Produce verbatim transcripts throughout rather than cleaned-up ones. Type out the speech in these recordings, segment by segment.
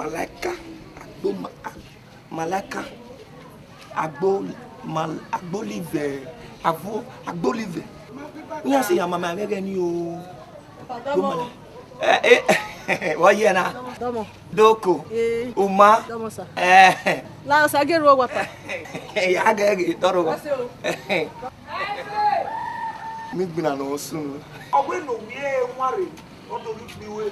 Malaika, agbo ma-, malaika, agbo, ma-, agbo livẹ, avo, agbo livẹ. Iran sẹ ya ma ma ghẹghẹ ni o. Dọmọ. Ẹ, ẹ, wọ ye na. Dọmọ. Doko. Eh. Uma. Dọmọ sa. Eh. La Osagie ru wata. Ya ghe ghe, dọrọ. Ase o. Mi gbinna nọ sunu. Ọ wẹ ne ovbi ẹre wanrre, ọ do ghi kpe iwe.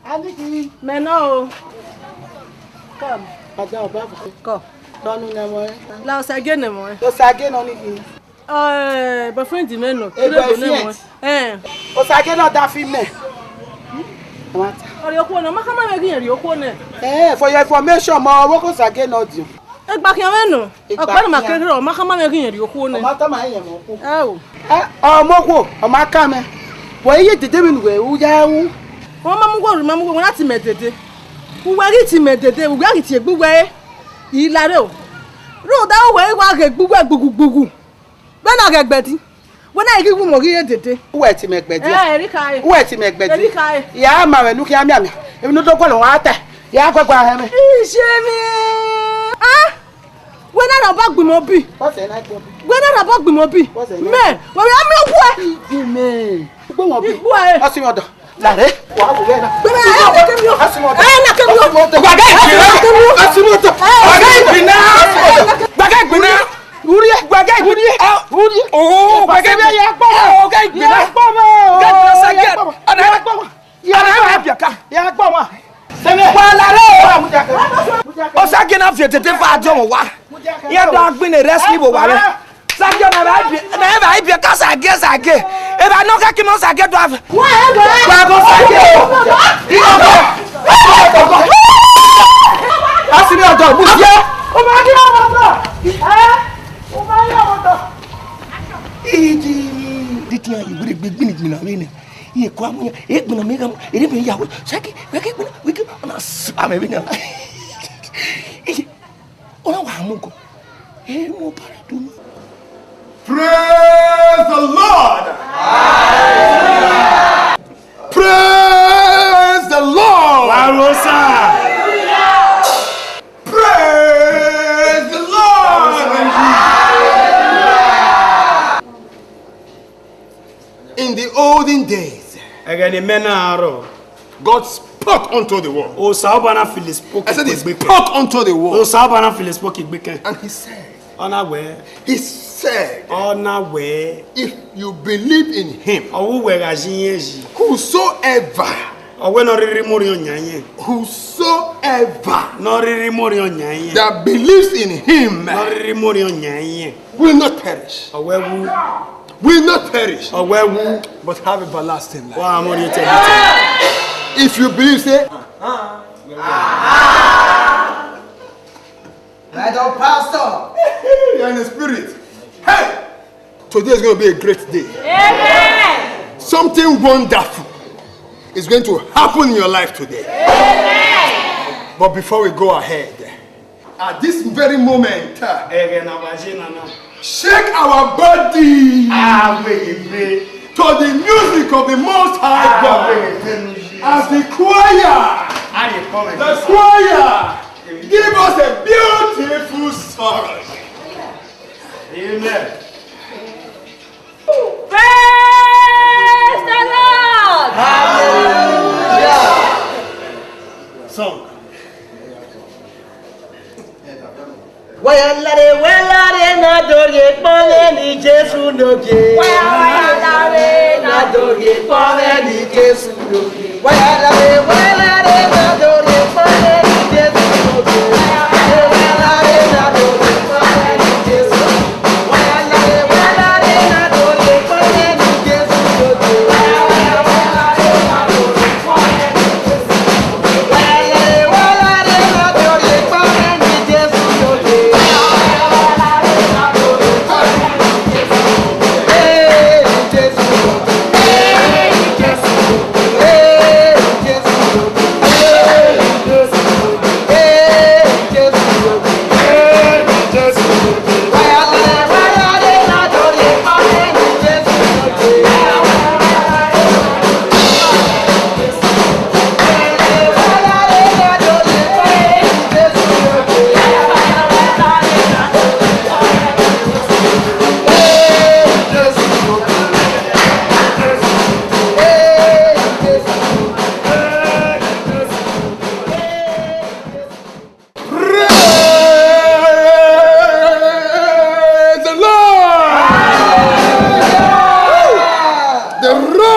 Aniki. Mẹ nọ o. Come. Ada ọba. Come. Tọnu nẹ mọ ẹ. La Osagie nẹ mọ ẹ. Osagie nọ niki. Eh, boyfriend mẹ nọ. Eh, boyfriend. Eh. Osagie nọ da fi mẹ. Ọ rhie okhuo nẹ, ọ ma khama mwẹ ghi rhie okhuo nẹ. Eh, for your information, mọ ọvbokhan Osagie nọ diọn. Egba khian mwẹ nọ. Egba ọkpa ne ma khian. Kere, ọ ma khama mwẹ ghi rhie okhuo nẹ. Ọ ma tama ẹyẹn mọ okhuo. Ẹ o. Ẹ, ọ mọ okhuo, ọ ma ka mẹ. Wẹ iye dede vbene uwẹ u ya ru. Ọ ma mu uwẹ, ọ ma mu uwẹ, wẹ na ti mẹ dede. Uwẹ ghi ti mẹ dede, uwẹ ghi tie egbe uwẹ re. I lare o. Rhunmwuda uwẹ i wa ghe egbe uwẹ gbugugbugbu. Vbene a ghẹ gbẹdin, wẹ na i ghi wu mẹ ghi re dede. Uwẹ ti mẹ gbẹdin. Ẹ, Erika e. Uwẹ ti mẹ gbẹdin. Erika e. Ya ma vbe ne u khian miamia. Emwi ne u do gualọ wan ta. Ya guẹguẹ ahẹ mwẹ. Iye mwẹ. Ah! Wẹ na rhọbọ gbe imẹ obi. What's the night obi? Wẹ na rhọbọ gbe imẹ obi. What's the night? Mẹ, wẹ ya miẹn uwẹ. Ije mẹ. Ugbo wọn bi. Igbu ẹ. Ọsẹ mi ọdọ. Lare. Wa wo ye na. Gbẹmẹ, ẹ, na kẹ mi o. Ọsẹ mi ọdọ. Ẹ, na kẹ mi o. Ọsẹ mi ọdọ. Ẹ, na kẹ mi o. Ọsẹ mi ọdọ. Ẹ, gbẹgẹ igbinna. Gbẹgẹ igbinna. Urhie. Gbẹgẹ igbinna. Urhie. Urhie. Oh, gbẹgẹ igbinna. Ya gbọ. Oh, gbẹgẹ igbinna. Ya gbọ. Gbẹgẹ igbinna. Ya gbọ. Ọna ẹ biaka. Ya gbọ wa. Sẹmẹ. Wa lare o. Wa mu diaka. Osagie na fi etete fa adiọn wa. Iran da gbinna rest ni vbe owa mwẹ. Osagie na va bi, na va bi ka Osagie, Osagie. Eva nọ kha ki mẹ Osagie do ave. Wa ẹ wẹ. Wa go Osagie. Asimi ọdọ, mu ye. O ma di ọmọ tọ. Ẹ? O ma di ọmọ tọ. Iji. Diki ayi wiri gbigbi ni gbinna vbe nẹ. Iye kua mu ya, e gbinna mẹ gha mu, ere mẹ ya wẹ, Osagie, wẹ ke gbinna, wẹ ke, ọ na sua mẹ vbe nẹ. Iye, ọ na wa mu gọ. E mu para do mi. Praise the Lord! Praise the Lord! Wa ro sa. Praise the Lord! In the olden days, ẹghẹ ne imẹ na rrọọ, God spoke unto the world. Osanobua na fili spoke I said he egbe kẹn. Spoke unto the world. Osanobua na fili spoke egbe kẹn. And he said, Ọ na wẹẹ. He said, Ọ na wẹẹ. If you believe in him, Ọ wẹ uwẹ gha ye irẹn yi. Whosoever, Ọ wẹ ne ọ rhirhi mu orhiọn yan irẹn. Whosoever Ne ọ rhirhi mu orhiọn yan irẹn. That believes in him Ne ọ rhirhi mu orhiọn yan irẹn. Will not perish, Ọ wẹ wu. Will not perish, Ọ wẹ wu. But have everlasting life. Wa mu orhiọn eternity. If you believe, say, Well done, Pastor. You're in the spirit. Hey! Today is going to be a great day. Amen. Something wonderful is going to happen in your life today. Amen. But before we go ahead, at this very moment, uh, Ẹghẹ ne a wa ye na na. Shake our body. A wẹ egbe. To the music of the Most High God. A wẹ egbe nu Jesu. As the choir, A ye kọ mwẹ. The choir, give us a beautiful song. Amen. Praise the Lord. Hallelujah. Song. Wa ya lare, wa lare, na do rhie kpọnmwẹ ni Jesu nogie. Wa ya lare, na do rhie kpọnmwẹ ni Jesu nogie. Wa ya lare, wa lare, na do rhie kpọnmwẹ ni Jesu nogie. Wa lare, na do rhie kpọnmwẹ ni Jesu. Wa ya lare, wa lare, na do rhie kpọnmwẹ ni Jesu nogie.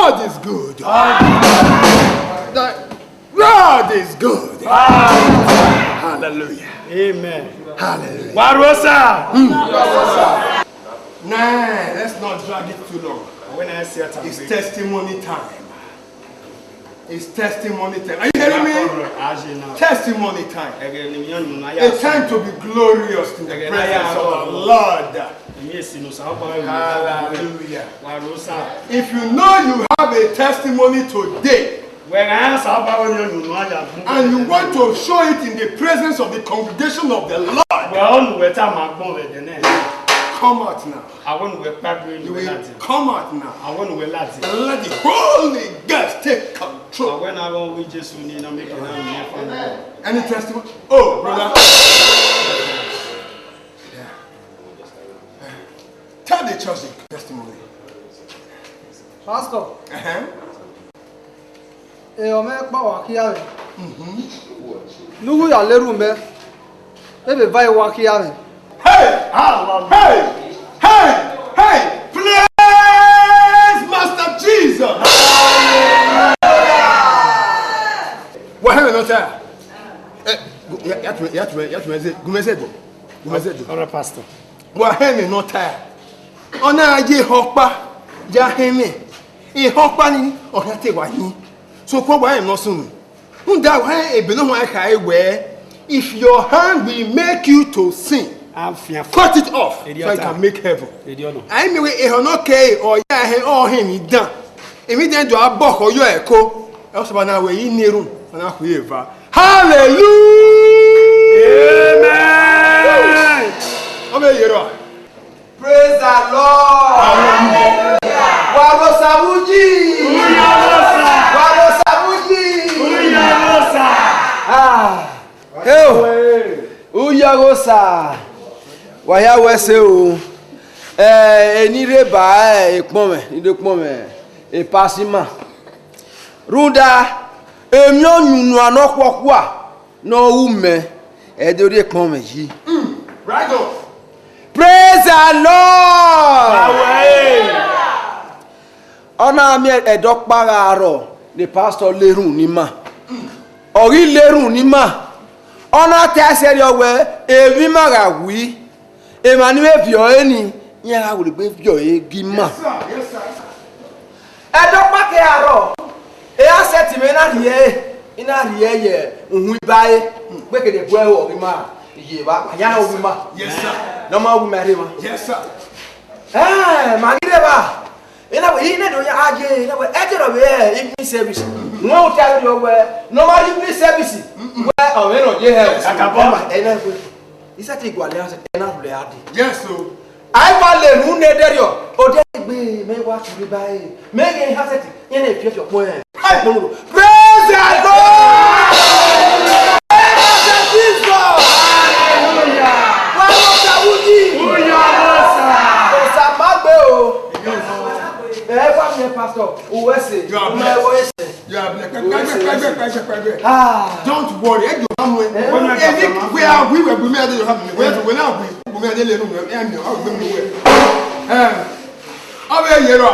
God is good. The God is good. Hallelujah. Amen. Hallelujah. Wa rhuo Osa. Nah, let's not drag it too long. Wẹ na sia ta. It's testimony time. It's testimony time. Are you hearing me? Testimony time. A time to be glorious in the presence of our Lord. Hallelujah. If you know you have a testimony today, and you want to show it in the presence of the congregation of the Lord, come out now. You will come out now. And let the Holy Ghost take control. Any testimony? Oh, brother. Yeah. Tell the church the testimony. Pastor. Uh-huh. Ehọ mwẹ kpa wa khia mwẹ. Mhm. Ne uwu ya leru mẹ, ebe va wa khia mwẹ. Hey! Hey! Hey! Hey! Praise Master Jesus! Wa hẹn mwẹ nọ ta. Eh, ya, ya tu, ya tu, ya tu, gu mẹ zẹ, gu mẹ zẹ do. Gu mẹ zẹ do. All right, Pastor. Wa hẹn mwẹ nọ ta. Ọ na ye ehọ ọkpa, ya hẹn mwẹ. Ehọ ọkpa ni, ọ khian te wa hin. Sokpan wa hẹn mwẹ nọ sunu. Rhunmwuda wa hẹn ebe ne ọ huẹn khare wẹẹ, if your hand will make you to sin, cut it off, so you can make heaven. A i miẹn wẹẹ ehọ nọ kẹre, ọ ya hẹn, ọ hẹn emwi dan. Emwi dan do a bọ khọ yọ ẹko. Ẹ Osanobua na wẹẹ, I na erhunmwu, ọ na khuẹ eva. Hallelujah! Amen. Ọ vbe ye rua. Praise the Lord. Hallelujah. Wa rhuo Osa vbe uyi. Uyi ọghe Osa. Wa rhuo Osa vbe uyi. Uyi ọghe Osa. Ah. Hey, uyi ọghe Osa. Wa hia wẹ ẹse o. Eh, eni rre ba, eh, ekpọnmwẹ, ni do kpọnmwẹ, e pastor ima. Rhunmwuda, emwi ọyunnuan nọkhuakhua ne ọ ru mẹ, ẹ i do rhie ekpọnmwẹ yi. Mm, right on. Praise the Lord! Amen. Ọ na miẹn ẹdẹ ọkpa gha rrọọ ne pastor le erhunmwu ne ima. Ọ ghi le erhunmwu ne ima, ọ na ta ẹsẹrriọ wẹẹ, emwi ima gha wi, emwa ni vbe viọ ẹre ni, iran gha werriegbe viọ ẹre gie ima. Yes, sir. Yes, sir. Ẹdẹ ọkpa kegha rrọọ, e asset mwẹ na rhie ẹre, I na rhie ẹre ye uhunmwu iba ẹre, gbe kede bu ẹre ho ọghe ima, iye evba, a ya ho ọghe ima. Yes, sir. Ne ọ ma wu ima rre emwa. Yes, sir. Eh, ma ghi rre evba. I na wẹẹ, I na do ya ye, I na wẹẹ, ẹdẹ ne ọ vbe re evening service. Wẹ u ta ẹre wẹẹ, ne ọ ma rre evening service, wẹẹ, ọ mwẹ ne ọ ye hẹ. Kakabọ ma. Ẹ na wẹẹ, I sẹtin gualọ iran, ẹ na rhulẹ a dee. Yes, o. A i wa le unu ne ẹdẹrriọ, odẹ egbe mẹ wa sunu ba ẹre, mẹ ghe ha sẹtin, iran na fiọfiọ kpọnrẹn. Praise the Lord! Praise Jesus! Hallelujah! Wa rhuo Osa vbe uyi! Uyi ọghe Osa! Osa ma gbe o! Ẹ wa miẹn pastor, uwẹ ẹse, You are blessed. Uwẹ ẹse. You are blessed. Pẹgbẹ, pẹgbẹ, pẹgbẹ, pẹgbẹ. Ah. Don't worry, ẹ jọ ha mu ẹ. Eh? Ẹ ni wẹ a wi wẹ bu mẹ ade jọ ha mu. Wẹ wẹ na wi bu mẹ ade le nu mẹ, ẹ mi ọ gbe mu wẹ. Eh. Ọ vbe ye rua.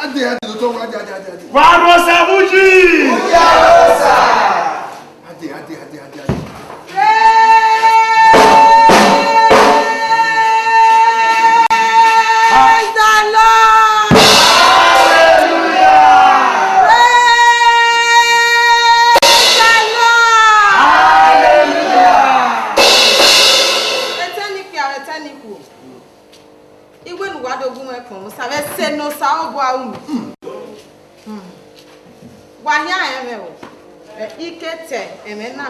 Ade, ade, dotọ, ade, ade, ade, ade. Wa rhuo Osa vbe uyi! Uyi Osa! Ade, ade, ade, ade, ade. Praise the Lord! Hallelujah! Praise the Lord! Hallelujah! Etẹnikua, etẹnikhuo. Iwẹ ne uwa do gu mwẹ kpọnmwẹ Osa vbe ẹse ne Osanobua ru mẹ. Hmm. Wa hian ẹmwẹ o. Ẹ, I ke te ẹmwẹ na,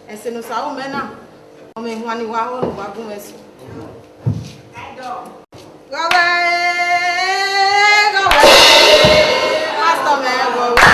ẹse ne Osa ru mẹ na, ọ mwẹ ehuan ne I wa ho ne uwa gu mwẹ sẹ. Ghọghọ ẹre, ghọghọ ẹre, pastor mẹ, ghọghọ ẹre.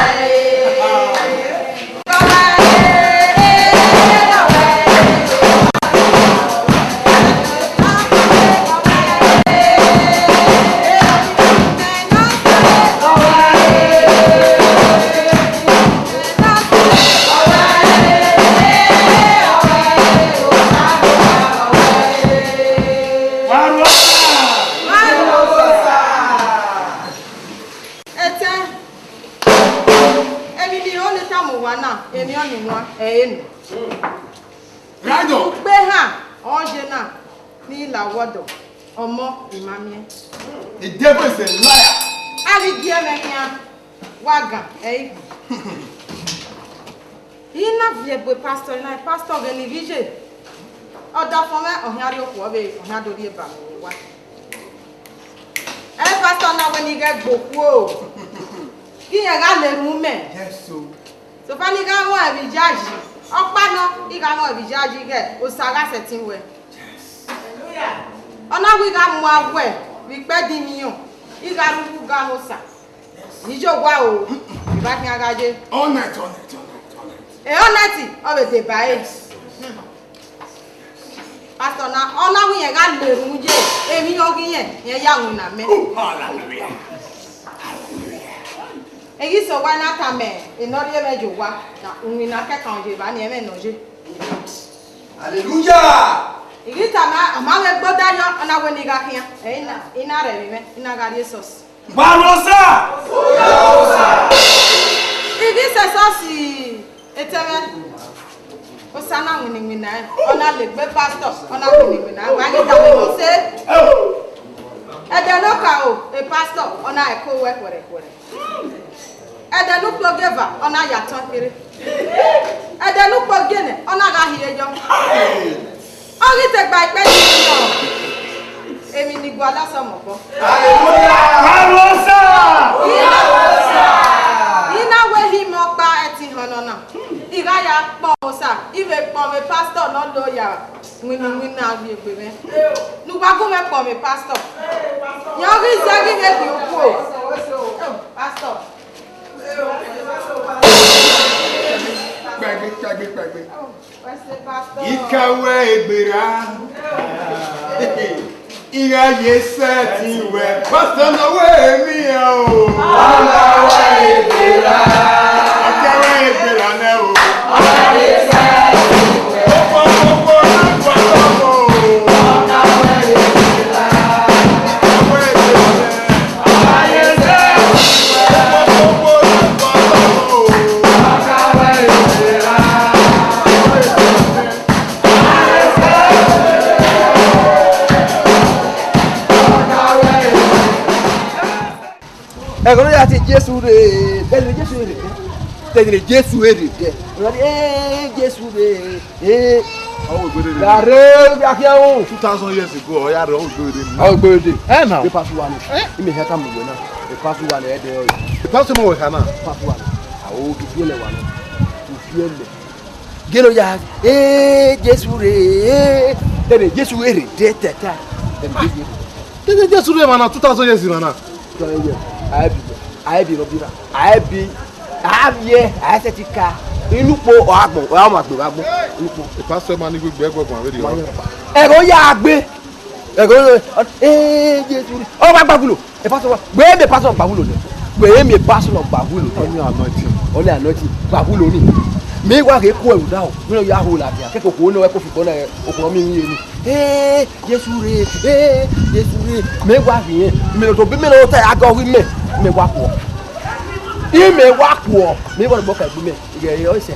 Ni wan, ẹ i re nọ. Right on. Ukpe ha, ọ ye na, ne I la wọdọ, ọmọ, I ma miẹn. The devil is a liar. A ghi gie mwẹ khian, wa gan, ẹ i gbe. I na viẹ egbe pastor, I na pastor ghe ne I ghi ye. Ọdafẹn mwẹ, ọ khian rrie okhuo, ọ vbe, ọ khian do rhie ba mwẹ vbe owa. Ẹ, pastor na wẹ ne I ghẹ gbe okhuo, iran gha na erhunmwu mẹ. Yes, so. Sokpan ne I gha mwẹ vbe iyayi, ọkpa nọ, I gha mwẹ vbe iyayi ighẹ Osa gha sẹtin wẹ. Yes. Ọ na wẹ I gha mu awẹ vbe ikpẹdẹ iyọn, I gha rre uwu ga mwẹ Osa. Yes. I ye owa o, I ba khian gha ye. All night, all night, all night, all night. E all night, ọ vbe deba ẹre. Yes. Pastor na, ọ na wẹ irẹn gha na erhunmwu ye, emwi ọ ghi rẹn, irẹn ya winna mẹ. Oh, hallelujah. Hallelujah. Eghi sẹ owa na tama enọ rhie mwẹ ye owa, na winna kẹkan ye evba ni ẹmwẹ nọ ye. Hallelujah. I ghi tama, ọ ma vbe gbe odayọ, ọ na wẹ ne I gha khian, ẹ, I na, I na rẹ vbe mwẹ, I na gha rrie esọsi. Barosa! I ghi sẹ esọsi, etẹmwẹ. Osa na winna iwinna ẹre, ọ na la egbe pastor, ọ na winna iwinna ẹre, wa ghi tama emwi ọse. Ẹdẹ ne ọ ka ro, e pastor, ọ na ẹko wẹ khuẹrhẹkhuẹrhẹ. Ẹdẹ ne ukpo gie eva, ọ na ya tọn kere. Ẹdẹ ne ukpo gie nẹ, ọ na gha hiẹ yọ. Ọ ghi te gba ikpẹdẹ iyọn, emwi ni gualọ sẹ ọmọ obọ. Hallelujah! Barosa! I na, I na wẹ ehi mẹ ọkpa ẹtin họn nọ na. I gha ya kpọnmwẹ Osa, I vbe kpọnmwẹ pastor ne ọ do ya winna winna rhie egbe mwẹ. Ne uwa gu mwẹ kpọnmwẹ pastor. Yẹn ọ ghi zẹ ghi vbe gbe okhuo. Oh, pastor. Kpẹgbe, kpẹgbe, kpẹgbe. Oh, wẹ sẹ pastor. I ka wẹ egbe ra. I gha ye sẹtin wẹ. Pastor na wẹ emwi o. Ọ ka wẹ egbe ra. Ọ ka wẹ egbe ra nẹ o. Okpokpo na gua tọmọ o. Ọ ka wẹ egbe ra. Ọ ka wẹ egbe ra nẹ. Ẹghẹ ne ọ ya tie Jesu rre, te ne Jesu rre, te ne Jesu rre, ọ na rhie, "Ee, Jesu rre, ee." Ọ wẹ egbe rre. Gha rre, gha khian ru. Two thousand years ago, ọ ya rre, ọ wẹ egbe rre. Ọ wẹ egbe rre. Ẹ na. Ipasu wa nọ. Ẹ? Imẹ hia tama uwẹ na. Ipasu wa nọ, ẹdẹ ọre. Ipasu ma wẹ kha na. Ipasu wa nọ. Aho, ufiẹlẹ wa nọ. Ufiẹlẹ. Gele ya, "Ee, Jesu rre, ee." Te ne Jesu rre, de tẹta. Te ne Jesu rre. Te ne Jesu rre, emwa na, two thousand years emwa na. A i bi, a i bi nọ bi na, a i bi, a viẹ, a i sẹtin ka. Inukpo, ọ agbọn, ọ ma gbe vbe agbọn. Inukpo. Pastor ma ni gbegbe ẹguọguan vberriọ. Ẹghẹ ọ ya gbe. Ẹghẹ ọ, ee, Jesu rre. Ọ wa gbagulo. E pastor wa, wẹ mẹ pastor gbagulo nẹ. Wẹ mẹ pastor gbagulo nẹ. Ọni anointing. Ọni anointing, gbagulo ni. Mẹ wa ghe ku ẹru da o. Mẹ ya ho la dia. Kẹkẹ okhuo ne ọ ko fi gbọ na, okhuo mi yin ni. Ee, Jesu rre, ee, Jesu rre. Mẹ wa ghi rẹn, mẹ ne otọ bi mẹ ne otọ ya gọ ghi mẹ, mẹ wa kuọ. I mẹ wa kuọ, mẹ wa gbọ ka egbe mẹ, ighẹ ọ sẹ.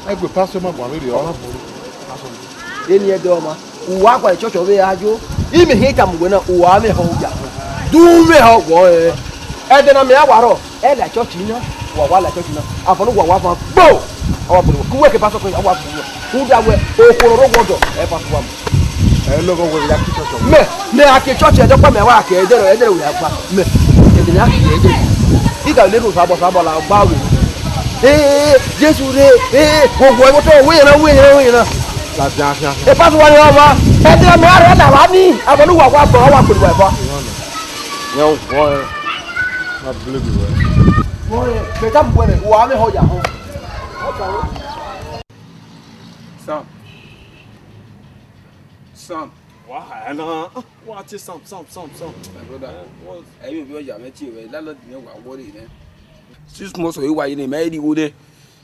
Ẹgbẹ pastor ma guan vberriọ. Ọ ma guan vberriọ. Eni ẹdẹ ọma, uwa gua church ọ vbe ra yo. I mẹ hiẹn tama uwẹ na, uwa mẹ họ ya. Du mẹ họ wọ ẹ. Ẹdẹ na mẹ a wa rrọọ. Ẹ la church na, wa wa la church na. Avọ ne uwa wa van gbo. Awa gbolo. Ku wẹ ke pastor ko awa gbolo. Uda wẹ okhuo ne ọ rre owa ọdọ, ẹ pastor wa mu. Ẹ lọghọ wẹ ya ke church. Mẹ, mẹ a ke church ẹdẹ ọkpa mẹ wa ke ẹdẹ ẹdẹ wẹ ya gba. Mẹ, ẹdẹ ya ke ẹdẹ. I ka le ru sabọ sabọ la gba wẹ. Ee, Jesu rre, ee, wo wo wo to we na we na we na. La ja ja. E pastor wa ni wa. Ẹdẹ mẹ a rre na wa ni. Avọ ne uwa wa bọ, wa gbolo wa bọ. Yan wọ ẹ. Ma believe you, eh? Wọ ẹ, bẹta mu wẹ, wa mẹ họ ya họ. Sam. Sam. Wa ha na. Wa tie Sam, Sam, Sam, Sam. My brother. Eh, what? Ẹ yóò bí ọjà mẹ tí o rẹ, landlord mi wà worry nẹ. Six months o, wa yìí ni mẹ ẹ rí wo dẹ.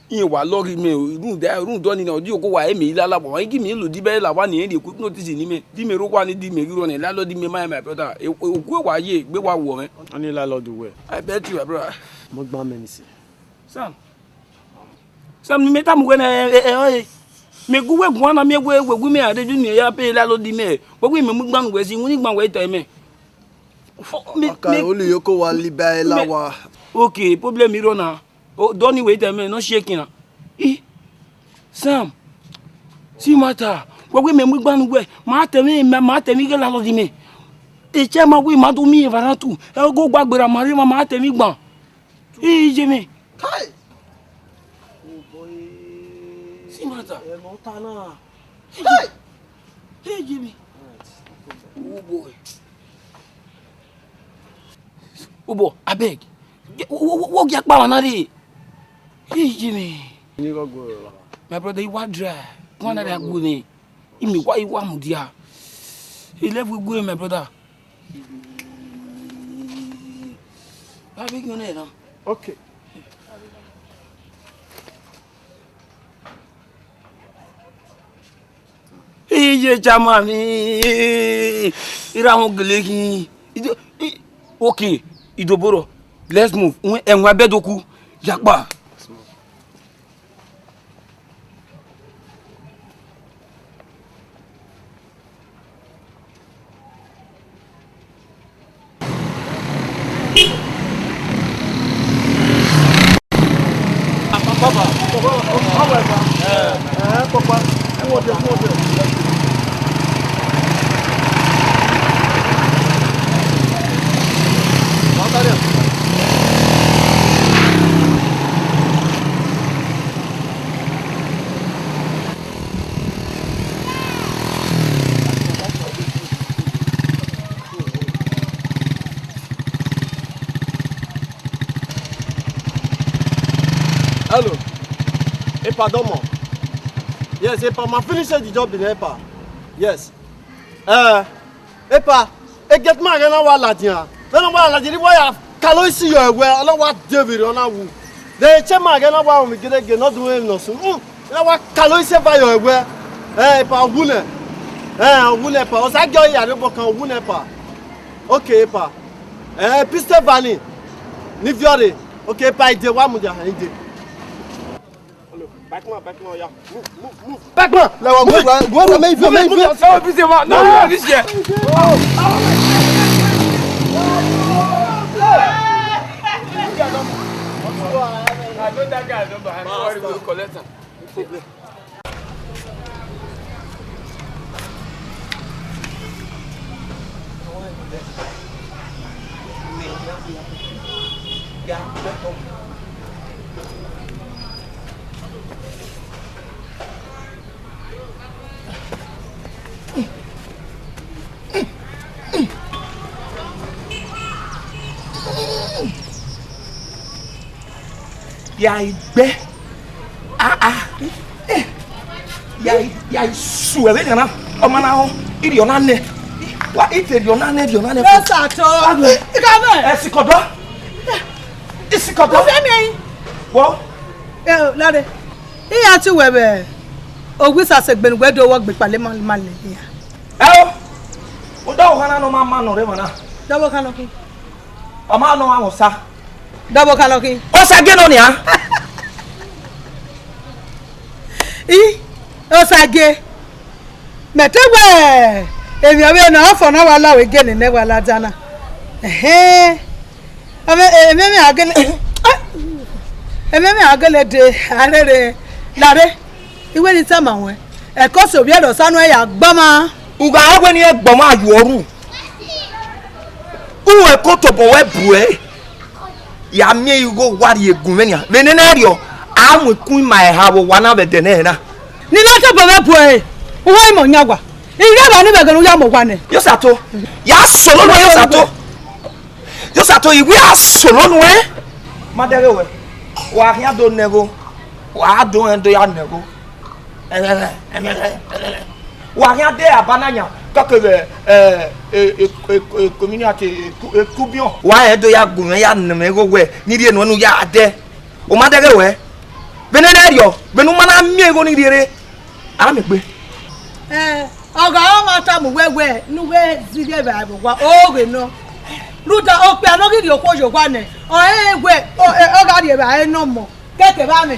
Iran wa lọghe mẹ, rhunmwuda, rhunmwuda ọnii na, ọ di oko wa ẹmẹ i lala, wa ghi mẹ lele odẹ iba la wa ni rhie quick notice ne imẹ, di mẹ rre owa ni, di mẹ ghi rrọọ nẹ, landlord mẹ ma, my brother, e, e, ogue wa ye, egbe wa wọ mwẹ. Ọnii landlord wẹ. I bet you, my brother. Mo gba mẹ ni sẹ. Sam. Sam, ne imẹ tama uwẹ na, ẹ, ẹ, ẹ, ọre. Mẹ gu uwẹ guan na, miẹn wẹ, wẹ gu imẹ a rre yu ne ya pay landlord mẹ. Wẹ gu imẹ mu igban ne uwẹ si, iwinna igban wẹ i ta mẹ. Fo-, mẹ, Aka mẹ, oli yoko wa liba ẹ la mẹ, wa. Okay, problem i rrọọ na. O, dọ ni wẹ i ta mẹ, nọ shake na. I, Sam, si mata, wẹ wẹ mẹ mu igban ne uwẹ, ma tẹ mwẹ, ma, ma tẹ mwẹ ighe landlord mẹ. Echẹ ma wẹ ma do miẹn evba na tu, ẹ, ogo gba gberra ma rre, ma, ma tẹ mwẹ igban. Iye mẹ. Kai! Oh boy. Si mata. Ẹ nọ ta na. Hey! Hey, Jimmy. Oh boy. Oh boy, abeg. Wo, wo, wo, wo gi akpa mwa na rre. Hey, Jimmy. Ni go go. My brother, you are dry. One other good name. Imi wa, iwa mudia. He left with good, my brother. Abeg, you know. Okay. Iye chama mi, ira họn gele khin. Ido, i, okay, Idoboro, let's move. Ẹn, ẹn, wa bẹ doku, yakpa. Hello. Epa, dọmọ. Yes, epa, ma finish the job in epa. Yes. Eh, epa, e gate man ghẹ na wa ladian. Vbene ọ wa ladian, ne wa ya kalo isi yọ ẹwẹ, ọ na wa de vberriọ, ọ na wu. De chairman ghẹ na wa ru gẹdẹgẹ ne ọ do mwẹ emwi ne ọ sunu. Hmm, ne wa kalo isi eva yọ ẹwẹ. Eh, epa, ọ wu nẹ. Eh, ọ wu nẹ, epa. Ọ sa gie ọre ya rre obọ kan, ọ wu nẹ, epa. Okay, epa. Eh, pistol va ni, ni viọ rre. Okay, epa, ide, wa mudia, ide. Hello, bike man, bike man, oya. Move, move, move. Bike man, lẹ wa move, move, move, move, move, move. Move, move, move. No, no, this year. I know that guy, I don't know. I know where he go collect am. Ya i gbe. Ah, ah. Eh. Ya i, ya i su ẹvbo nian na. Ọ ma na họn, irhiọ na nẹ. Wa, ite irhiọ na nẹ, irhiọ na nẹ. Ẹ sa to. Agbe. Ika mẹ. Ẹ sikọdọ. Isikọdọ. Ọsẹ mi ẹyin. Wọ. Ẹ o, lare. Iran ti wẹ vbe owa isase egbe ne uwẹ do wọ gbe kpale ma, ma lele iran. Ẹ o. Odọ ọkhan na ne ọ ma ma nọ rre emwa na. Dọvbokhan nọ khin. Ọ ma nọ amwẹ osa. Dọvbokhan nọ khin. Osagie nọ nian. I, Osagie. Mẹ te wẹ, emwi ọvbehe ne ọ fọ ne ọ wa la vbe gele ne wa ladian na. Ẹhẹn. Ọ vbe, emwi mwẹ a gele, emwi mwẹ a gele de, a rherhe. Lare, I wẹ ne I tama ruẹn, ẹko sẹ ovbi ẹre Osanuẹn ya gbọmwa. U gha wẹ ne irẹn gbọmwa, you ru. U ẹko tobọ wẹ bu ẹre. Ya miẹn igho wa rhie gun mwẹ nian. Vbe nene ẹrriọ, a mu ikun ima ẹre ha vbe owa na vbe ẹdẹ nẹ na. Ne I na tobọ mwẹ bu ẹre, u ho ima ọyan wa. I ghe evba ne I vbe ghe ne u ya mu owa nẹ. Yosato, ya solo nuẹn, Yosato. Yosato, I wẹ a solo nuẹn. Ma dẹghe wẹ, wa khian do nẹ ẹvbo, wa do rẹn do ya nẹ ẹvbo. Wa khian de aba na yan, kọke vbe, eh, eh, eh, eh, community, eh, ku-, eh, kubiọn. Wa rẹn do ya gu mwẹ ya nẹ mwẹ igho wẹ, ne I rhie nuẹn ne u ya dẹ. U ma dẹghe wẹ. Vbe nene ẹrriọ, vbene u ma na miẹn igho ni rhie rre, a miẹn egbe. Eh, ọ gha ọmwa tama uwẹ wẹ, ne u ghẹ zighe evbare vbe owa, oghe nọ. Rhunmwuda okpia ne ọ ghi rhie okhuo ye owa nẹ, ọ rẹn wẹ, ọ, ọ gha rhie evbare nọ mọ. Kẹkẹ vbe amwẹ.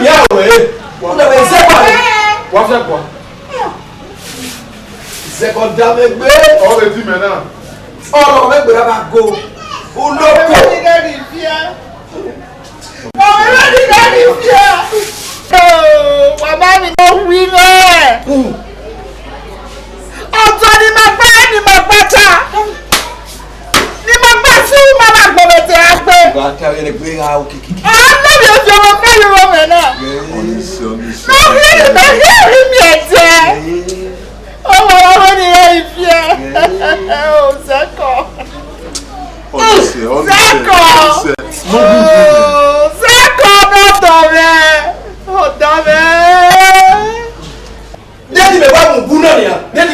miẹn aro ẹre. Uda vbe zẹ kua re. Wa fian kua. Zẹ kua da mwẹ gbe. Ọ vbe di mẹ na. Ọ vbe gbe ra ba go. Uloko. Ọmọ rẹ ni gha ni fia. Oh, wa ma mi no wi mwẹ. Ọtọ ni ma gba, ni ma gba ta. Ni ma gba si, ma ma gbọ vbe te a gbe. Gba ta vbe ne gbe gha okiki. A na mi fi ọmọ fẹ yọ mwẹ na. Ọnisi, ọnisi. Ma ri, ma ri, ri mi ẹtẹ. Ọmọ ọmọ ni gha ni fia. Oh, Zeko. Ọnisi, ọnisi. Zeko. Ọnisi. Oh, Zeko, ọdọ mwẹ. Ọdọ mwẹ. Nene mẹ wa mu bu na nia, nene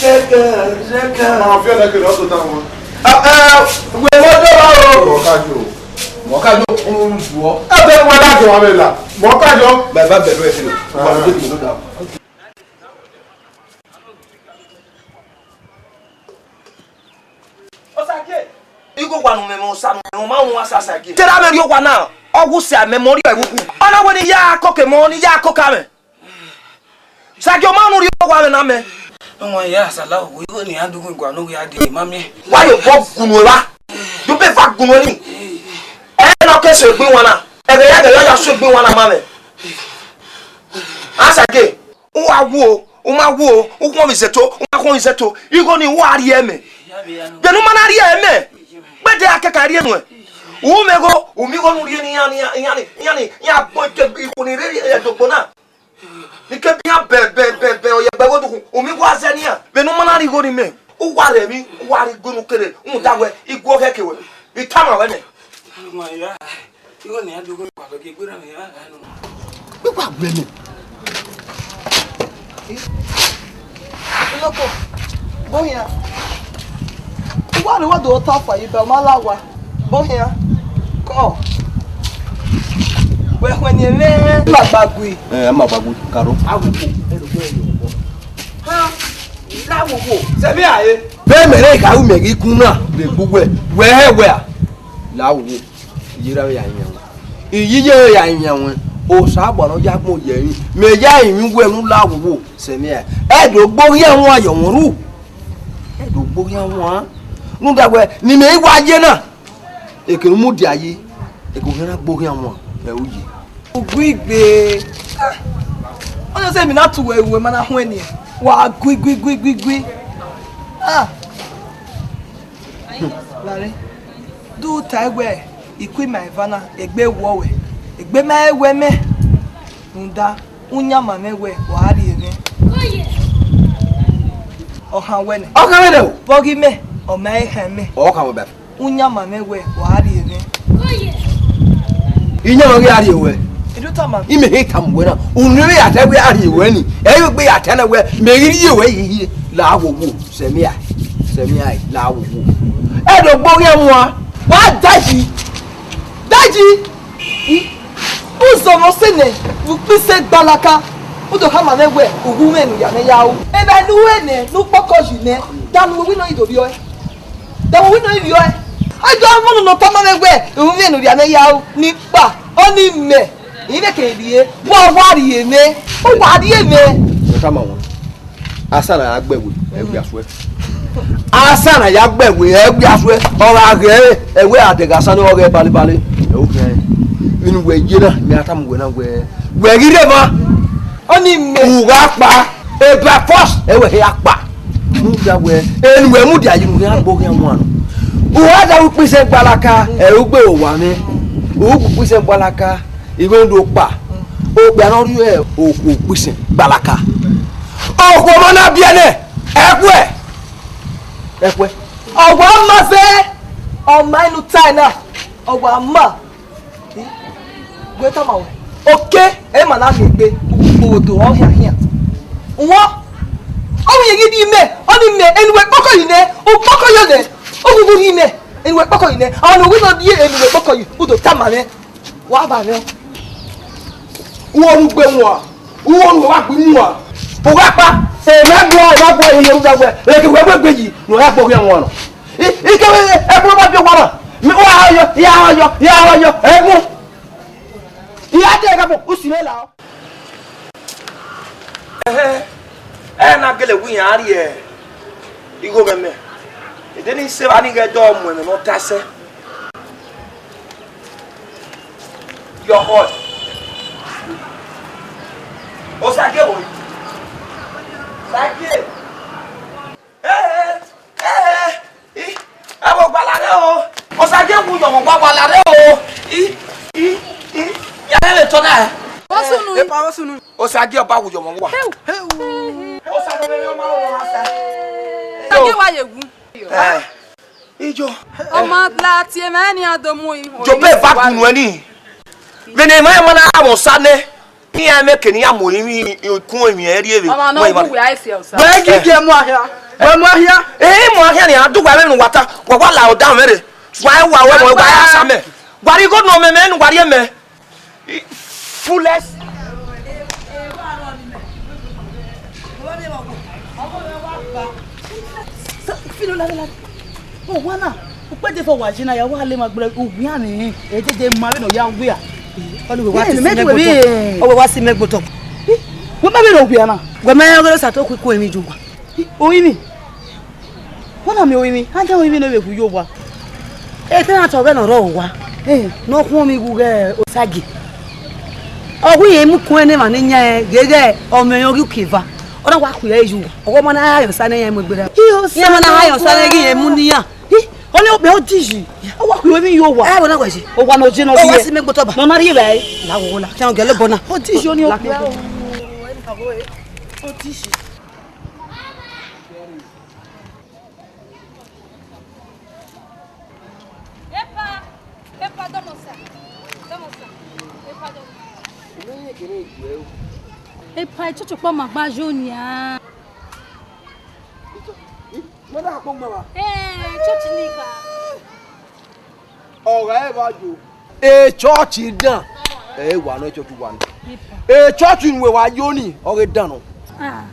Kẹkẹ, kẹkẹ. Ọmọ fi ọdẹ kele ọtọ ta wọn. Ẹ, ẹ, wẹ mọ dọ wa o. Mọ ka jo. Mọ ka jo, n zuọ. Ẹ bẹ wọn da jọ wa vbe la. Mọ ka jo. Baba bẹrẹ ẹ fi. Wa lo de mi lo da. Osagie. Igho wa ne u mwẹ mwẹ, osa ne u mwẹ mwẹ, ọ ma wọn asa Osagie. Te da mwẹ rrie owa na, ọ wu sẹ amẹ mẹ ọ rrie ẹvbo uku. Ọ na wẹ ne I ya koko emọ, ne I ya koko amẹ. Osagie, ọ ma unu rrie owa mwẹ na mẹ. Ọmọ ya sala owo, igho ne iran do gua ne ọ ghi a dee, ma miẹn. Wa ye obọ gunu evba. Ye obọ eva gunu ẹre. Ẹ na ke sẹ egbe iwan na. Ẹghẹ ya, ẹghẹ ya, ya sẹ egbe iwan na ma mwẹ. Osagie. U wa wu o, u ma wu o, u khuọnmwi zẹto, u ma khuọnmwi zẹto, igho ni u wa rhie mẹ. Vbene u ma na rhie mẹ, gbe de a kẹkan rhie nuẹn. U mẹ igho, u miẹn igho ne u rhie ne iran, iran, iran, iran, iran gbọn ike ikun ni rre ẹdogbo na. Ni ke bian bẹn, bẹn, bẹn, bẹn, ọ ye gbe igho dukhun, u miẹn igho a zẹ ne iran. Vbene u ma na rhie igho ni mẹ, u wa rẹ emwi, u wa rhie igho ne u kere, rhunmwuda wẹ, igho khẹke wẹ, I tama ruẹ nẹ. Igho ne iran do gbe kua vbe gie gberra mwẹ iran gha nọ. Wẹ wa gbe mẹ. Inọkọ, bọ hian. Uwa rre wa do ta fa yi bẹ, ọ ma la wa. Bọ hian. Kọ. Wẹ khuẹn ni ẹmwẹ ma gba gui. Ẹ, ma gba gui, karo. Awu ko, ẹ ro wẹ yo. Ha, la wo wo. Sẹ vbe a re? Vbe mẹ rẹ gha ru mẹ ghi kun na, vbe gbu wẹ. Wẹ hẹ wẹ a? La wo wo. Iye ra vbe ya yan wẹn. Iye iye ra ya yan wẹn. Osa gba nọ ya gbọn ye emwi. Mẹ ya emwi wẹ ne u la wo wo. Sẹ mẹ a. Ẹ do gbe oghian wan ye ọmwa ru. Ẹ do gbe oghian wan. Rhunmwuda wẹ, ne imẹ i wa ye na. Eke ne u mudia yi, eke u khian na gbe oghian wan, ẹ u yi. Uguigbe. Ọ na sẹ emwi na tu wẹ ru, ma na huẹn nian. Wa gui, gui, gui, gui, gui. Ah. Lare. Do tae wẹ, I ku ima eva na, egbe wọ wẹ. Egbe ma i wẹ mẹ. Rhunmwuda, u yan ma mwẹ wẹ, wa rhie mwẹ. Ọ khan wẹ nẹ. Ọ khan wẹ nẹ o. Vbe ọ ghi mẹ, ọ ma i khan mẹ. Ọ khan wẹ ba. U yan ma mwẹ wẹ, wa rhie mwẹ. I yan ma ghi a rhie wẹ. I do tama. I mẹ he tama wẹ na. Unu vbe ya ta wẹ a rhie wẹ ni. Ẹ i vbe gbe ya ta na wẹ, mẹ ghi rhie wẹ yi hie. La wo wo, sẹ mẹ a. Sẹ mẹ a, la wo wo. Ẹ do gbe oghian wan. Wa daji. Daji. Uzọmọ sẹ nẹ, vbe ukpise gbalaka. U do khama mwẹ wẹ, u wu mwẹ ne u ya mwẹ ya ru. Evba ne u ru nẹ, ne u kpọkọ yi nẹ, da ne uwẹ winna i do vbiẹ ọe. Da uwẹ winna i vbiẹ ọe. Ẹdẹ ọmọ nọ tama mwẹ wẹẹ, uhunmwu ne u rhia mwẹ ya ru, ne I kpa, ọnii mẹ, I vbe ke rhie, wa wa rhie mwẹ, u wa rhie mwẹ. Wẹ tama wọn. Asa na ya gbe ẹwe, ẹwe asuẹ. Asa na ya gbe ẹwe, ẹwe asuẹ. Ọ gha ghẹ ẹwe adẹghe asa ne ọ ghẹ balebale. Ẹ o khian. Vbene uwẹ ye na, mẹ a tama uwẹ na wẹẹ, wẹ ghi rre emwa. Ọnii mẹ. U gha kpa, e by force, ẹ wẹ hia kpa. Mudia wẹẹ, enu wẹ mudia yi, u khian gbe oghian wan nọ. U gha da ukpisen gbalaka, ẹ u gbe owa mwẹ. U gbe ukpisen gbalaka. Igho do kpa, okpia ne ọ rhie okhuo ukpisen gbalaka. Okhuo ọmọ na biẹ nẹ, ẹ kuẹ, ẹ kuẹ. Ọ wa ma zẹ, ọ ma inu tae na, ọ wa ma. Wẹ tama wẹ, oke, ẹ ma na miẹn egbe, ukpokpo do, ọ hian hian. Wọn, ọ wẹ ghi di mẹ, ọ ni mẹ, enu wẹ kpọkọ yi nẹ, ukpọkọ yọ nẹ, ugugu yi mẹ, enu wẹ kpọkọ yi nẹ, ọ ni wẹ nọ die enu wẹ kpọkọ yi, u do tama mwẹ. Wa ba mwẹ. Uwẹ ọre u gbe mua, uwẹ ọre uwẹ wa gbe mua. U gha kpa, emẹ gua, emẹ gua, iye u da wẹ, eke wẹ wẹ gbe yi, ne ọ ya gbe oghian wan nọ. I, I kevbe ẹkpẹn ọba biẹ owa na, mẹ wa ha yọ, I ya ha yọ, I ya ha yọ, ẹgun. I ya dee gha bọ, u si mwẹ la. Ẹhẹn, ẹ na gele wu iran rrie igho mwẹ mẹ. Ede ne I sẹ evba ni ghẹ dọ mu ẹmwẹ ne ọ ta sẹ. Your boy. Osagie wo? Sagie. Eh, eh, eh, eh. Ẹ wo gbalare o. Osagie wu yọ mọ gbalare o. I, i, i. Ya lele tọ na. Osunu. Epa osunu. Osagie ọba wu yọ mọ wa. Heu. Osagie ọba wu yọ mọ wa sa. Sagie wa ye wu. Eh. Ijo. Ọ ma la tie mwẹ ni a do mu i. Jobe va gunu ẹni. Vbene emwa, emwa na mwẹ Osa nẹ, iran mẹ ke ne iran mu orinmwi ikun emwi ẹre rrie vbe. Ọmwa ne ọ wu wẹ a i si Osa. Wẹ gigi mu ahia. Wẹ mu ahia. Eh, mu ahia ni a du wa vbe nu wa ta. Wa wa la ọda mwẹ re. Wa wa wẹ mọ wa ya sa mẹ. Wa ri igho nọ mẹ, mẹ nu wa rhie mẹ. Foolish. Filo lare lare. Owa na, ukpẹdẹ fọ wa yi na ya wa le ma gbe uwian ni, e dede ma vbene ọ ya wia. Ọni wẹ wa Yes, ti si mẹ mẹ gbe gbotọ. Ọwẹ wa si mẹ gbotọ. Wẹ ma vbene ọ wia na. Wẹ ma ya ghe sa to ku iku emwi ju wa. Orinmwi. Wẹ na miẹn orinmwi, a da orinmwi ne vbe hu ye owa. Etẹn na tọ ọghẹ ne ọ rrọọ owa. Eh. Ne ọ khuọnmwi ighẹ Osagie. Ọ gu irẹn mu kun ẹn ne emwa ne yan ẹn, gheghe ọ mwẹ ẹre ọ ghi uki eva. Ọ na wa khuiẹ ye uwa. Ọghọ ma na ha yọ sa ne iran mu egbe ra. Iran ma na ha yọ sa ne ghi irẹn mu ne iran. Hi, ọ ni okpia odiyi. Ọ wa khuiẹ emwi ye owa. Ẹ, wẹ na wẹ je. Owa ne ọ je ne ọ Ọ wa rhie. Si mẹ gbotọ ba. Ne ọ na rhie vbe ẹre. La wo la. Khian gẹlẹ bọ na. Odiyi ọ ni okpia. Odiyi. Epa, epa, dọmọ sa, dọmọ sa, epa, dọmọ sa. Epa, church ọkpa ma gba yo nia. Mother akpọ ma wa. Eh, church ni ka. Ọ gha eva yo. Echọọchi dan, ẹ wa nọ, echọọchi uwa ni. Echọọchi ne uwa yo ni, ọ ghe dan nọ. Ah.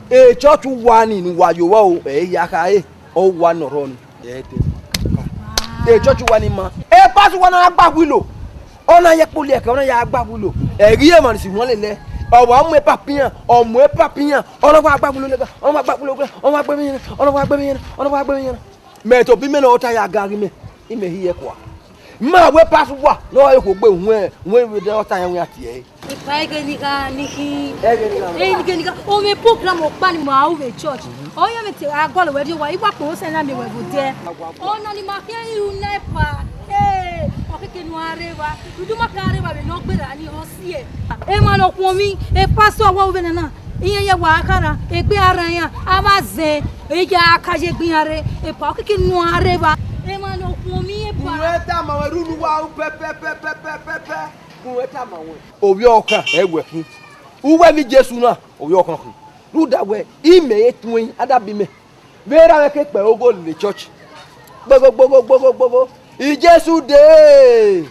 Echọọchi uwa ni ne uwa yo vbọ o, ẹ ya kha e, ọ wa nọ rọ ni. Ẹ te. Echọọchi uwa ni ma. E pastor uwa na gba wilo. Ọ na ye kpoli ẹkẹ, ọ na ya gba wilo. Ẹ ghi emwa ni si wọn lele. Ọ wa mu epapian, ọ mu epapian. Ọ na wa gba wilo lega, ọ na wa gba wilo lega, ọ na wa gbe mi yẹn, ọ na wa gbe mi yẹn, ọ na wa gbe mi yẹn. Mẹ tobọ imẹ ne ọ ta ya ga ghi mẹ, imẹ hi yẹ kua. Ma wẹ pastor uwa ne ọ re okhuo gbe wẹn, wẹn vbe de ọta yan wẹn a tie ẹre. Epa, ẹghẹ ni gha ni khin. Ẹghẹ ni gha. Ẹghẹ ni gha. O mwẹ program ọkpa ni ma ru vbe church. Ọ yan mwẹ te a gọlọ wẹ rrie owa, I wa kpe osẹe na miẹn wẹ vbe odẹ. Ọna ni ma khian ru nẹ, epa. Ee, ọ keke ne u gha rre evba. Udu ma ka rre evba vbene ọ gberra ni, ọ siẹ. Emwa ne ọ khuọnmwi, e pastor wa ru vbene na. Iran ye wa khara, egbe a rran iran, a vba zẹ, e ya ka ye egbe iran rre, epa, ọ keke ne u gha rre evba. Emwa ne ọ khuọnmwi, epa. Gun ẹn tama wẹ, rhunmwuda ru pẹpẹpẹpẹpẹpẹ. Gun ẹn tama wẹ. Ovbi ọkhan, ẹ wẹ khin. Uwu ẹmwẹ Jesu na, ovbi ọkhan khin. Rhunmwuda wẹ, imẹ i tuẹn, a da biẹ imẹ. Vbe erha mwẹ ke kpẹ ogho lele church. Gbogbo, gbogbo, gbogbo, gbogbo. Jesu dee!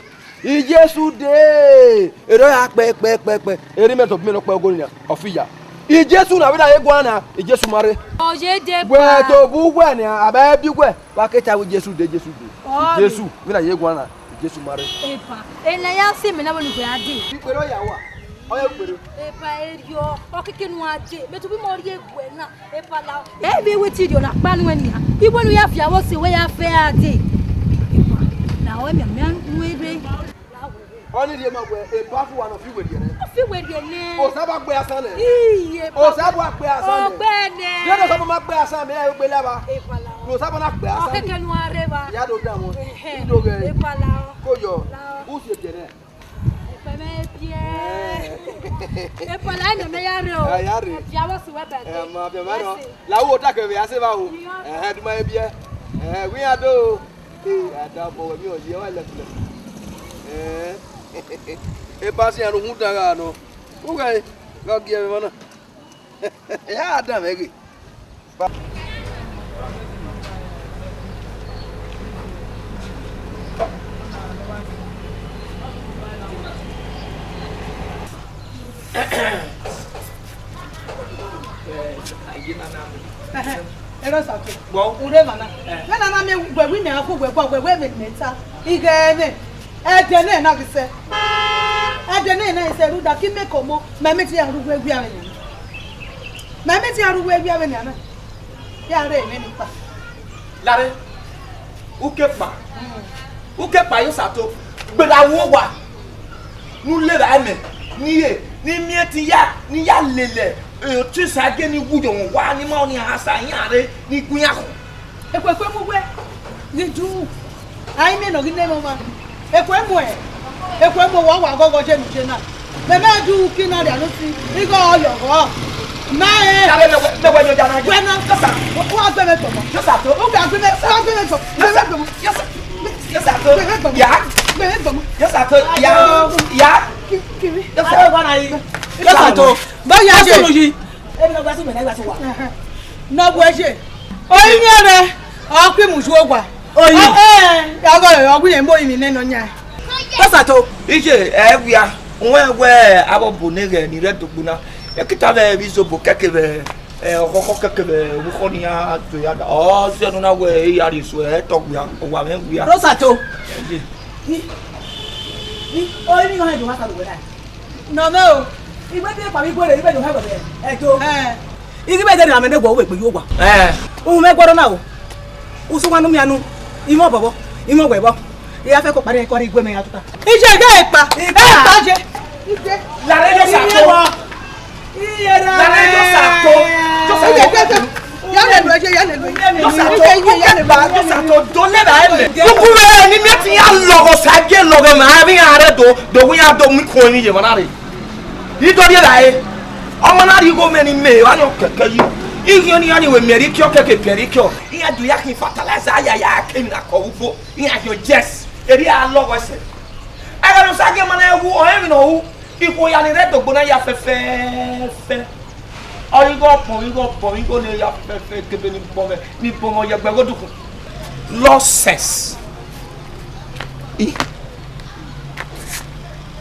Jesu dee! Erha ọ ya kpẹ, kpẹ, kpẹ, kpẹ. Erha imẹ tobọ imẹ ne ọ kpẹ ogho nia, ọ fi ya. Jesu na vbe na ye guan na, Jesu ma rre. Ọ ye de wẹ pa. To bu uwẹ nian, a bẹ bi uwẹ, wa ke ta wẹ Jesu de, Jesu de. Ọ Jesu vbe na ye guan na, Jesu ma rre. Epa, ena ya si mẹ na vbe ne uwẹ a de. Ikpere ọ ya wa, ọ ye ikpere. Epa, erriọ, ọ keke nu a de, mẹ tobọ imẹ ọ rhie guẹ na, epa la. Ẹ vbe wẹ te rriọ na kpa nuẹn nian, iwẹ ne u ya viọ avbe ọse wẹ ya fe a de. Epa, la ọ mẹ, mẹ nu erre. Ọnii rhie ma wẹ epa fu wa ne ọ fi werriẹ nẹ. Ọ fi werriẹ nẹ. Osa ba gbe asan nẹ. Iye, epa. Osa ba gbe asan nẹ. Ọ gbe nẹ. Rhie ne Osa ba ma gbe asan mẹ, ẹ gbe la ba. Epa la ọ. Ne Osa ba na gbe asan nẹ. Ọ keke nu a rre ba. Ya do da wọn. Ẹhẹn. Ido ghẹ. Epa la ọ. Ko yọ. La ọ. U si ebiẹ nẹ. Epa mẹ biẹ. Ẹ. Epa la nẹ mẹ ya rre o. Ẹ, ya rre. Ẹ, bia vbọ si wẹ bẹghe. Ẹ, ma bia ma nọ. Ẹ si. La u ota kẹ vbe a se vba o. Iya. Ẹhẹn, du ma he biẹ. Ẹhẹn, wẹ iran do. Ee, Adam, ọ wẹ miẹn ọ ye, ọ wa lẹkulẹ. Ẹn, epa siẹn ne uhunmwu dan gha nọ. Ughẹ, gha gie ẹmwẹ emwa na. Ya Adam ẹghe. Ẹhẹn, erha Osato. Gbọ. U rre emwa na. Eh. Vbene a na miẹn wẹ, wẹ imẹ a gu wẹ gua wẹ, wẹ vbene imẹ ta. Ighẹ ẹmwẹ. Ẹdẹ nẹ na ghi sẹ. Ẹdẹ nẹ na ghi sẹ rhunmwuda ke imẹ ke ọmọ, ma imẹ te ya rre uwu ewia vbe nian. Ma imẹ te ya rre uwu ewia vbe nian na. Ya rre emwi ni kpa. Lare, u ke kpa. Mm. U ke kpa ye Osato. Gbera wo owa. Ne u levba ẹmwẹ, ne I re, ne I miẹn te I ya, ne I ya lele, eh, otu Osagie ni wu yọ mwẹ owa, ne I ma ọnii a sa iran rre, ne I gu iran khọn. Ekhue, ekhue mu wẹ, ghi du, a i miẹn ne ọ ghi nẹ mwẹ ọmwa. Ekhue mu ẹ, ekhue mu wa wa ghọghọ ye ne u ye na. Mẹ mẹ du ki na rhia ne u si, igho ọ yọ ghọ. Na ẹ. Ya vbe mẹ wẹ, mẹ wẹ ne ọ ya na. Wẹ na. Yes, sir. Wa gbe mẹ tọmọ. Yes, sir. U gba gbe mẹ, wa gbe mẹ tọmọ. Yes, sir. Yes, sir. Yes, sir. Ya. Gbe mẹ tọmọ. Yes, sir. Ya. Ya. Ki-, kiri. Yes, sir. Yes, sir. Ba ya je. Yes, sir. Emi na gba si mẹ na gba si wa. Nọ bu ẹse. Oyin rẹ, ọ kpi mu ju owa. Oyin. Ọ, ẹ, ọgọ, ọgọ yẹn mo yin nẹ nọ yan. Osato. Iye, ẹ wia, wẹ wẹ abọ bo ne ghẹ ni rẹ dogbo na. E kita vbe vbe izobo kẹke vbe, ẹ, ọkhọkhọ kẹke vbe, ọkhọ ni ya do ya da. Ọ, si ẹnu na wẹ, e ya rhie iso, ẹ, tọ wia, owa mwẹ wia. Osato. Iye. Ni, ni, o, ni, ni, ni, Nọ mẹ o. Igbe te kpa vbe igbe rre, igbe do hẹ wẹ ẹto. Ẹn. Igbe te ne amẹ ne wọ wẹ gbe yo wa. Ẹn. Uhun mwẹ guọdọ na o. Usun wa nu mian nu. Imọ bọbọ, imọ wẹ bọ. I ya fẹ ko kpare ko rre igbe mẹ ya tuta. Iye ge kpa. Ikpa. E kpa je. Ije. Lare yo sa to. Iye ra. Lare yo sa to. Yo sa to. Iye ge ge. Ya lele ẹse, ya lele ẹse. Yo sa to. Iye, iye, ya lele ẹse. Yo sa to. Do lele ẹse. Kuku rẹ ni mi ti ya lọghọ sa je lọghọ ma, a vbe iran rre do, do wẹ iran do mu ikun emwi ye emwa na rre. I do rhie ra ẹre, ọmọ na rhie igho mẹ ne imẹ, wa yọn kẹkẹ yi. I ghi ọnii iran ni wẹ miẹn rhie ikiọ kẹkẹ piẹn rhie ikiọ. Iran do ya khin fertilizer, a ya ya ke emwi na kọ vbe ugbo. Iran yọ yes, erriọ a lọghọ ẹse. Ẹghẹ ne Osagie ma na wu, ọ rẹn emwi ne ọ ru. Ikhuo ya ni rre dogbo na ya fẹfẹfẹ. Ọ igho ọkpọn, igho ọkpọn, igho ne ya fẹfẹfẹ kebe ni bọ mwẹ, ni bọ mwẹ ye ẹgbẹ ghodukun. Nonsense. I,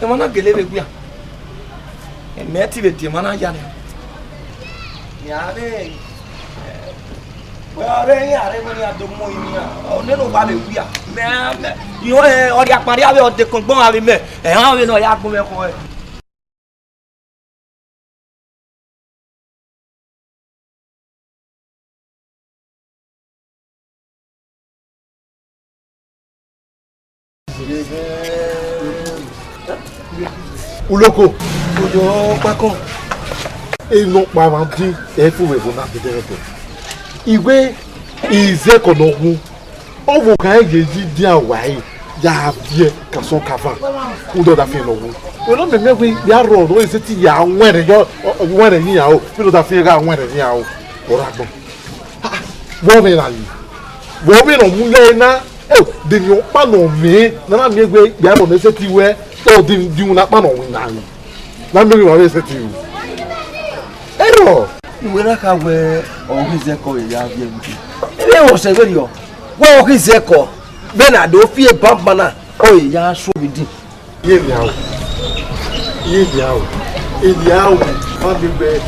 emwa na gele vbe wia. Mẹ ti vbe die emwa na ya nẹ. Ya vbe, wẹ ọre iran rre wẹ iran do mu iran, ọ nene owa vbe wia. Mẹ, mẹ, irẹn ọrriakpa rria vbe ọdekọn gbọn gha vbe mẹ, ẹran vbe ne ọ ya gbọn mwẹ khọn ẹre. Uloko. Oyo kpakọn. Enọkpa mwa din, ẹ i fo vbe ẹvbo na dẹdẹrẹdẹ. Iwẹ izẹkọ ne ọ wu, ọ vbe okhan ẹre ye yi dian wa ẹre ya viẹ kasọn kavan. Udọ da fian ne ọ wu. Wẹ ne ọ mẹmẹ wẹ ya rrọọ ne ọ sẹtin ya wẹnrẹn yọ, wẹnrẹn yi iran o, vbene ọ da fian gha wẹnrẹn yi iran o, ọ rre agbọn. Vbọ vbe na yi? Vbọ vbe ne ọ mu ya ẹre na? Eo, de emwi ọkpa ne ọ mwẹ ne a na miẹn wẹ ikpia ẹbọ ne sẹtin wẹ, o, de, de iwinna ọkpa ne ọ winna rin. Ne a miẹn wẹ emwa vbe sẹtin ru. Erọ. Uwẹ na kha wẹ ọ ghi zẹ ẹkọ ya viẹ vbe udu. Ẹ vbe wẹ ọsẹ vbe rriọ, wẹ ọ ghi zẹ ẹkọ, vbene a do fi ebanban na, ọ ya sẹ ovbi idin. Iye vbe aro, iye vbe aro, ivbi aro, ma gbe gbe.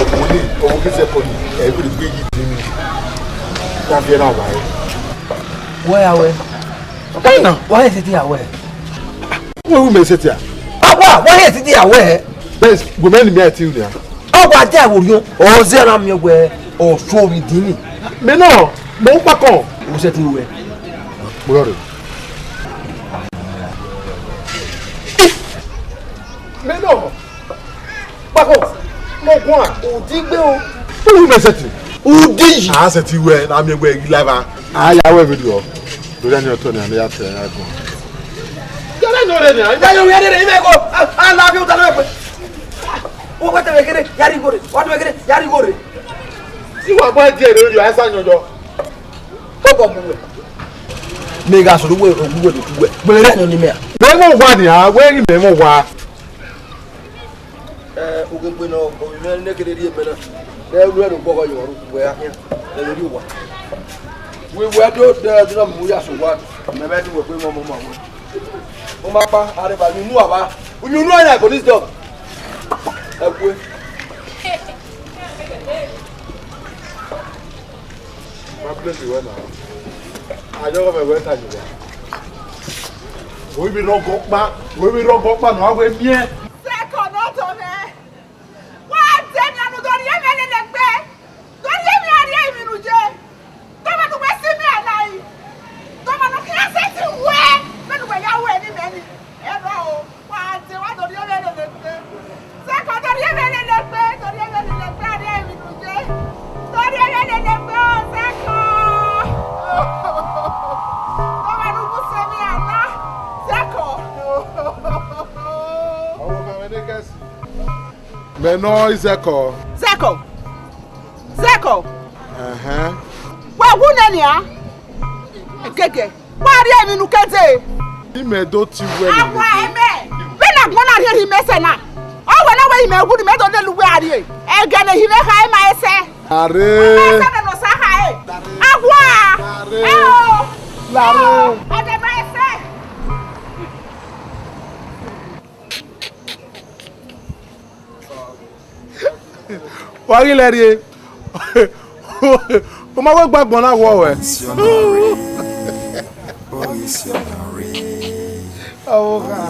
Ọmọ ni, ọmọ kẹsẹ kọ ni, ẹ wẹrẹ gbe yi di mi. Na viẹ na wa ẹ. Wẹ ya wẹ. Why not? Why is it ya wẹ? Wẹ wu mẹ sẹ tia? Awa, why is it ya wẹ? Bẹs, wẹ mẹ ni mẹ ti ru nia. Awa dia wo riọn, ọ zẹ ra miẹn wẹ, ọ so ri di ni. Mẹ nọ, mẹ u kpakọ. U sẹ ti wẹ. Mo rọ rẹ. Mẹ nọ. Kpako, mo guan, u di gbe o. U mẹ sẹtin. U di yi. A sẹtin wẹ, na miẹn wẹ ghi laiva. A ya wẹ video. Do that ni ọtọ ni, a ya tẹ, a ya guan. Gẹrẹ ni ọrẹ ni, a ya yo wẹ rere, ime ko, a, a la fi uta na pe. Wo wẹ tẹ wẹ kere, ya ri gore. Wa tẹ wẹ kere, ya ri gore. Si wa gba die re, a sa yan yọ. Ko bọ bu wẹ. Mẹ gha sọrọ wẹ, ogu wẹ, ogu wẹ. Wẹ rẹ ni mẹ a. Mẹ mo wa ni, a, wẹ ni mẹ mo wa. Ẹ, u ghi gbe nọ, ovbi mwẹ ne kherhe rhie mẹ na, ne ẹ ru ẹre ogbọghọ ye ọre uwẹ a khian, ẹ vbe rhie owa. Wẹ, wẹ do, do, do na mu ya sẹ owa, mẹ vbe do wẹ kpe mọ, mọ, mọ, mọ. U ma kpa, areva, unu ava, unu ava na police dog. Ẹ kue. Ma bless you well now. Ayọghọ mwẹ wẹ ta yi wa. Wẹ vbe rhọgọ ọkpa, wẹ vbe rhọgọ ọkpa nọ, a wẹ miẹn. Second, not on air. Wa de ni anu do rhie mwẹ lele gbe. Do rhie mwẹ a rhie emwi ne u ye. Tọmọ ne uwẹ si mẹ a la yi. Tọmọ ne u khian sẹtin wẹ, vbene uwẹ ya ru ẹre ne imẹ ni. Ẹ rrọọ, wa de, wa do rhie mwẹ lele gbe. Second, do rhie mwẹ lele gbe, do rhie mwẹ lele gbe, a rhie emwi ne u ye. Do rhie mwẹ lele gbe o, Second. Tọmọ ne u gu sẹ mẹ a la, Second. Ọmọ kan mwẹ ne kẹsi. Mẹ nọ i Zẹkọ. Zẹkọ. Zẹkọ. Ẹhẹn. Wa wu nẹ nia. Gẹgẹ. Wa rhie emwi ne u ke dee. Imẹ do ti wẹ ne Awa ẹmẹ. Vbene agbọn na rhie rhie imẹ sẹ na. Ọ wẹ na wẹ imẹ wu ne imẹ do lele uwẹ a rhie. Ẹgẹ ne ehi mwẹ kha ima ẹsẹ. Are. Ima ẹsẹ ne nọ sa kha e. Awa. Are. Ẹ o. Lare. Ẹgẹ ma ẹsẹ. Wa ghi lẹ rrie. U ma wẹ gba agbọn na wọ wẹ. Ọvbokhan.